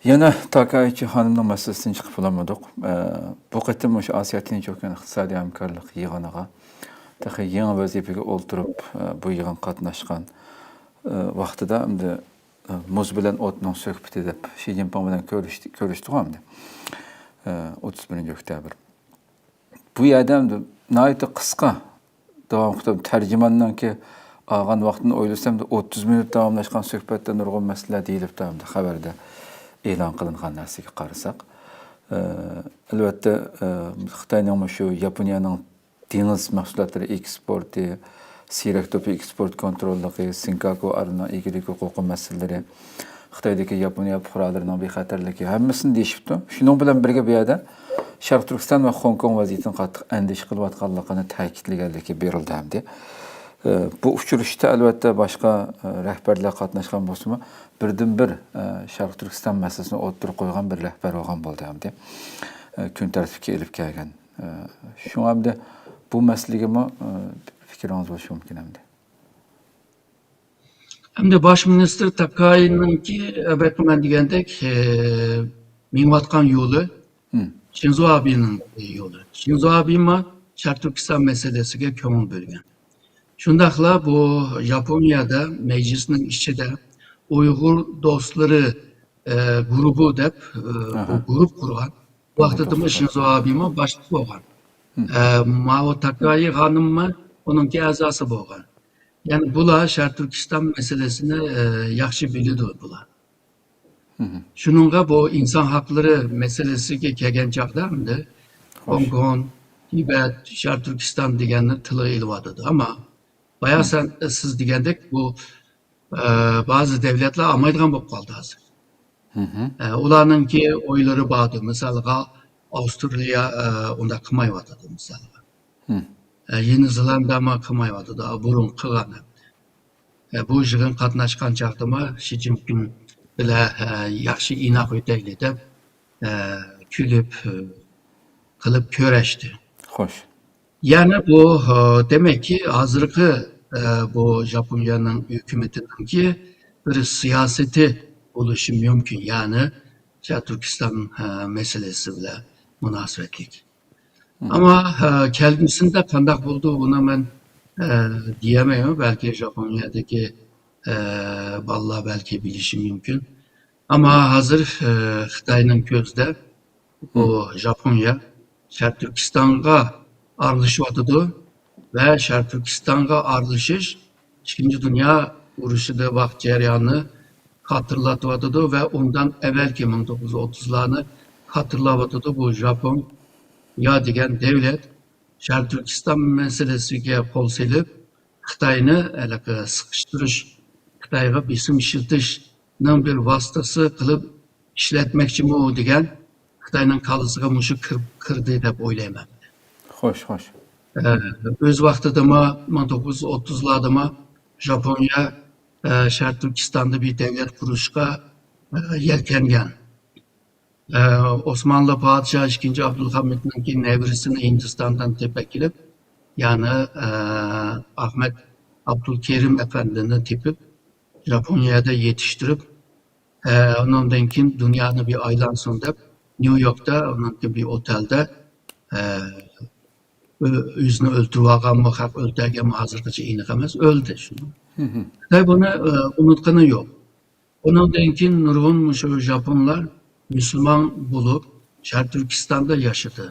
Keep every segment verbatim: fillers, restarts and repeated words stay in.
يەنە تاكايىچى خانىمنىڭ مەسىلىسىدىن چىقىپ بولالمىدۇق. ئە، بۇ قېتىم مۇشۇ ئاسىيا تىنچ ئوكيان ئىقتىسادىي ھەمكارلىق يىغىنىغا تېخى يېڭى ۋەزىپىگە ئولتۇرۇپ، ئە، بۇ يىغىنغا قاتناشقان، ئە، ۋاقتىدا ئەمدى، ئە، مۇز بىلەن ئوتنىڭ سۆھبىتى دەپ شى جىنپىڭ بىلەن كۆرۈشتى، كۆرۈشتىغۇ ئەمدى. ئە، ئوتتۇز بىرىنچى ئۆكتەبىر. بۇ يەردە ئەمدى ناھايىتى قىسقا داۋام قىلىپ، تەرجىماننىڭكى ئالغان ۋاقتىنى ئويلىسام، ئوتتۇز مىنۇت داۋاملاشقان سۆھبەتتە نۇرغۇن مەسىلىلەر دېيىلىپتۇ، ئەمدى خەۋەردە ئېلان قىلىنغان نەرسىگە قارىساق. ئە، ئەلۋەتتە، ئە، خىتاينىڭ مۇشۇ ياپونىيەنىڭ دېڭىز مەھسۇلاتلىرى ئېكسپورتى، سېرىك توپى ئېكسپورت كونتروللۇقى، سىنكاكۇ ئارىلىنىڭ ئىگىلىك ھوقۇقى مەسىلىلىرى، خىتايدىكى ياپونىيە پۇقرالىرىنىڭ بىخەتەرلىكى، ھەممىسىنى دېيىشىپتۇ. شۇنىڭ بىلەن بىرگە بۇ يەردە شەرقىي تۈركىستان ۋە خوڭكوڭ ۋەزىيىتىدىن قاتتىق ئەندىشە قىلىۋاتقانلىقىنى تەكىتلىگەنلىكى بېرىلدى ھەمدە. ئە، بۇ ئۇچرىشىشتا ئەلۋەتتە باشقا، ئە، رەھبەرلەر قاتناشقان بولسىمۇ، بىردىنبىر، ئە، شەرقىي تۈركىستان مەسىلىسىنى ئوتتۇرىغا قويغان بىر رەھبەر بولغان بولدى ھەمدە. ئە، كۈن تەرتىپكە ئېلىپ كەلگەن. ئە، شۇڭا ئەمدى بۇ مەسىلىگىمۇ، ئە، پىكرىڭىز بولۇشى مۇمكىن ئەمدى. ئەمدى باش مىنىستىر تاكاينىڭكى، ئەلۋەتتە، مەن دېگەندەك، ئە، مېڭىۋاتقان يولى شىنزو ئابېنىڭ يولى. شىنزو ئابېمۇ شەرقىي تۈركىستان مەسىلىسىگە كۆڭۈل بۆلگەن. شۇنداقلا بۇ ياپونىيەدە مەجلىسنىڭ ئىچىدە ئۇيغۇر دوستلىرى، ئە، گۇرۇپى دەپ، ئە، بۇ گۇرۇپ قۇرغان. ۋاقتىدىمۇ شىنزو ئابېمۇ باشلىق بولغان. ئە، ماۋۇ تاكاي خانىممۇ ئۇنىڭكى ئەزاسى بولغان. يەنى بۇلار شەرقىي تۈركىستان مەسىلىسىنى، ئە، ياخشى بىلىدۇ بۇلار. شۇنىڭغا بۇ ئىنسان ھەقلىرى مەسىلىسىگە كەلگەن چاغدا ئەمدى خوش. خوڭكوڭ، تىبەت، شەرقىي تۈركىستان دېگەننى تىلغا ئېلىۋاتىدۇ. ئەمما بايا سەن، سىز دېگەندەك بۇ، ئە، بەزى دۆلەتلەر ئالمايدىغان بولۇپ قالدى ھازىر. ئە، ئۇلارنىڭكى ئويلىرى باردۇ. مىسالغا، ئاۋسترالىيە، ئە، ئۇنداق قىلمايۋاتىدۇ، مىسالغا. ئە، يېڭى زېلاندىيەمۇ قىلمايۋاتىدۇ، بۇرۇن قىلغان. ئە، بۇ يىغىن قاتناشقان چاغدىمۇ شى جىنپىڭ بىلەن، ئە، ياخشى ئىناق ئۆتەيلى دەپ، ئە، كۈلۈپ، ئە، قىلىپ كۆرۈشتى. خوش. يەنى بۇ، ئە، دېمەككى، ھازىرقى، ئە، بۇ ياپونىيەنىڭ ھۆكۈمىتىنىڭكى بىر سىياسىتى بولۇشى مۇمكىن. يەنى شەرقىي تۈركىستان، ئە، مەسىلىسى بىلەن مۇناسىۋەتلىك. ئەمما، ئە، كەلگۈسىدە قانداق بولىدۇ، بۇنى مەن، ئە، دېيەلمەيمەن. بەلكى ياپونىيەدىكى، ئە، بالىلار بەلكى بىلىشى مۇمكىن. ئەمما ھازىر، ئە، خىتاينىڭ كۆزىدە بۇ ياپونىيە شەرقىي تۈركىستانغا ئارىلىشىۋاتىدۇ ۋە شەرقىي تۈركىستانغا ئارىلىشىش ئىككىنچى دۇنيا ئۇرۇشىدا ۋاقىت جەريانىنى خاتىرىلىتىۋاتىدۇ ۋە ئۇندىن ئەۋۋەلكى مىڭ توققۇز يۈز ئوتتۇزلارنى خاتىرىلەۋاتىدۇ. بۇ ياپونىيە دېگەن دۆلەت شەرقىي تۈركىستان مەسىلىسىگە قول سېلىپ، خىتاينى ھېلىقى سىقىشتۇرۇش، خىتايغا بېسىم ئىشلىتىشنىڭ بىر ۋاسىتىسى قىلىپ ئىشلەتمەكچىمۇ دېگەن خىتاينىڭ كاللىسىغا مۇشۇ كىرىپ، كىردى دەپ ئويلايمەن. خوش، خوش. ئە، ئۆز ۋاقتىدىمۇ، مىڭ توققۇز يۈز ئوتتۇزلاردىمۇ ياپونىيە، ئە، شەرقىي تۈركىستاندا بىر دۆلەت قۇرۇشقا، ئە، يەلكەنگەن. ئە، ئوسمانلى پادىشاھى ئىككىنچى ئابدۇلھامىدنىڭكى نەۋرىسىنى ھىندىستاندىن تېپىپ كېلىپ، يەنى، ئە، ئەخمەت ئابدۇلكېرىم ئەپەندىنى تېپىپ، ياپونىيەدە يېتىشتۈرۈپ، ئە، ئۇنىڭدىن كېيىن دۇنيانى بىر ئايلانسۇن دەپ، نيۇ يوركتا ئۇنىڭدىن بىر ئوتەلدە، ئە، ئۆ-، ئۆزىنى ئۆلتۈرۈۋالغانمۇ، خەق ئۆلتۈرگەنمۇ ھازىرغىچە ئېنىق ئەمەس، ئۆلدى شۇ. خىتاي بۇنى، ئە، ئۇنتقىنى يوق. ئۇنىڭدىن كېيىن نۇرغۇن مۇشۇ ياپونلار مۇسۇلمان بولۇپ، شەرقىي تۈركىستاندا ياشىدى.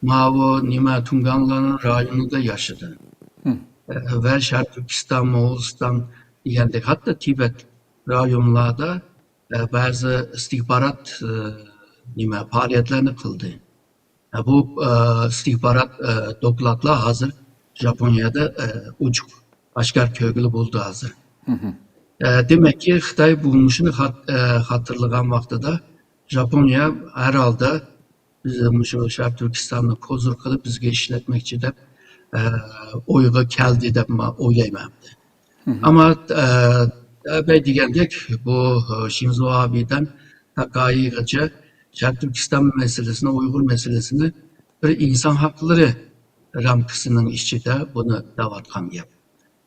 ماۋۇ نېمە، تۇڭگانلارنىڭ رايونىدا ياشىدى. ئە، ۋە شەرقىي تۈركىستان، موغۇلىستان دېگەندەك، ھەتتا تىبەت رايونلاردا، ئە، بەزى ئىستىخبارات، ئە، نېمە، پائالىيەتلەرنى قىلدى. ئە، بۇ، ئە، ئىستىخبارات، ئە، دوكلاتلار ھازىر ياپونىيەدە، ئە، ئوچۇق، ئاشكارا كۆرگىلى بولىدۇ ھازىر. ئە، دېمەككى، خىتاي بۇ مۇشۇنى خات-، ئە، خاتىرىلىغان ۋاقتىدا ياپونىيە ھەر ھالدا بىز مۇشۇ شەرقىي تۈركىستاننى كوزۇر قىلىپ بىزگە ئىشلەتمەكچى دەپ، ئە، ئويغا كەلدى دەپ ما-، ئويلايمەن. ئەمما، ئە، ئەبەي دېگەندەك، بۇ، ئە، شىنزو ئابېدىن تاكايىغىچە شەرقىي تۈركىستان مەسىلىسىنى، ئۇيغۇر مەسىلىسىنى بىر ئىنسان ھەقلىرى رامكىسىنىڭ ئىچىدە بۇنى دەۋاتقان گەپ.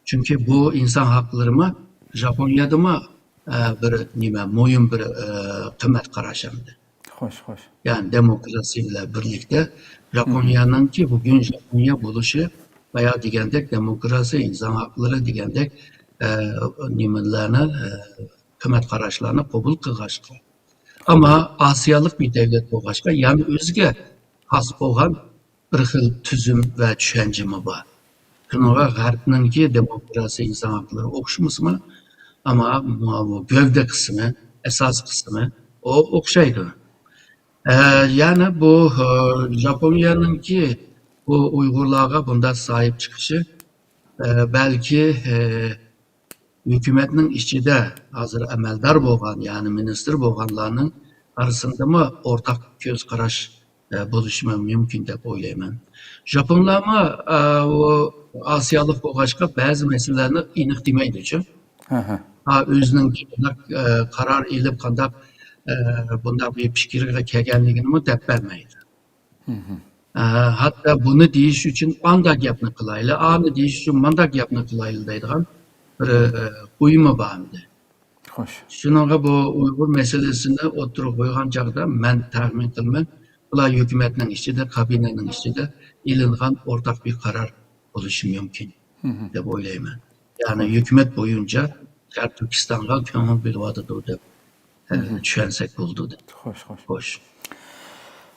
چۈنكى بۇ ئىنسان ھەقلىرىمۇ ياپونىيەدىمۇ، ئە، بىر نېمە، مۇھىم بىر، ئە، قىممەت قاراش ئەمدى. خوش، خوش. يەنى دېموكراتىيە بىلەن بىرلىكتە ياپونىيەنىڭكى بۈگۈن ياپونىيە بولۇشى، بايا دېگەندەك دېموكراتىيە، ئىنسان ھەقلىرى دېگەندەك، ئە، نېمىلەرنى، ئە، قىممەت قاراشلارنى قوبۇل قىلغاچقا. ئەمما ئاسىيالىق بىر دۆلەت بولغاچقا، يەنە ئۆزىگە خاس بولغان بىر خىل تۈزۈم ۋە چۈشەنچىمۇ بار. شۇنىڭغا غەربنىڭكى دېموكراتىيە، ئىنسان ھەقلىرى ئوخشىمىسىمۇ، ئەمما بۇ گەۋدە قىسمى، ئاساس قىسمى ئۇ ئوخشايدۇ. ئە، يەنى بۇ، ئە، ياپونىيەنىڭكى بۇ ئۇيغۇرلارغا بۇنداق ساھىب چىقىشى، ئە، بەلكى، ئە، ھۆكۈمەتنىڭ ئىچىدە ھازىر ئەمەلدار بولغان، يەنى مىنىستىر بولغانلارنىڭ ئارىسىدىمۇ ئورتاق كۆز قاراش، ئە، بولۇشى مۇمكىن دەپ ئويلايمەن. ياپونلارمۇ، ئە، ئۇ ئاسىيالىق بولغاچقا بەزى مەسىلىلەرنى ئېنىق دېمەيدۇچۇ. ھە، ھە. ئا، ئۆزىنىڭ قانداق، ئە، قارار ئېلىپ، قانداق، ئە، بۇنداق بىر پىكىرگە كەلگەنلىكىنىمۇ دەپ بەرمەيدۇ. ئە، ھەتتا بۇنى دېيىش ئۈچۈن ئانداق گەپنى قىلايلى، ئانى دېيىش ئۈچۈن مانداق گەپنى قىلايلى دەيدىغان بىر، ئە، ئويمۇ بار ئەمدى. خوش. شۇنىڭغا بۇ ئۇيغۇر مەسىلىسىنى ئوتتۇرىغا قويغان چاغدا مەن تەخمىن قىلىمەن، بۇلار ھۆكۈمەتنىڭ ئىچىدە، كابىنېتنىڭ ئىچىدە ئېلىنغان ئورتاق بىر قارار بولۇشى مۇمكىن دەپ ئويلايمەن. يەنى ھۆكۈمەت بويىچە شەرقىي تۈركىستانغا كۆڭۈل بۆلۈۋاتىدۇ دەپ، ئە، چۈشەنسەك بولىدۇ دەپ. خوش، خوش. خوش.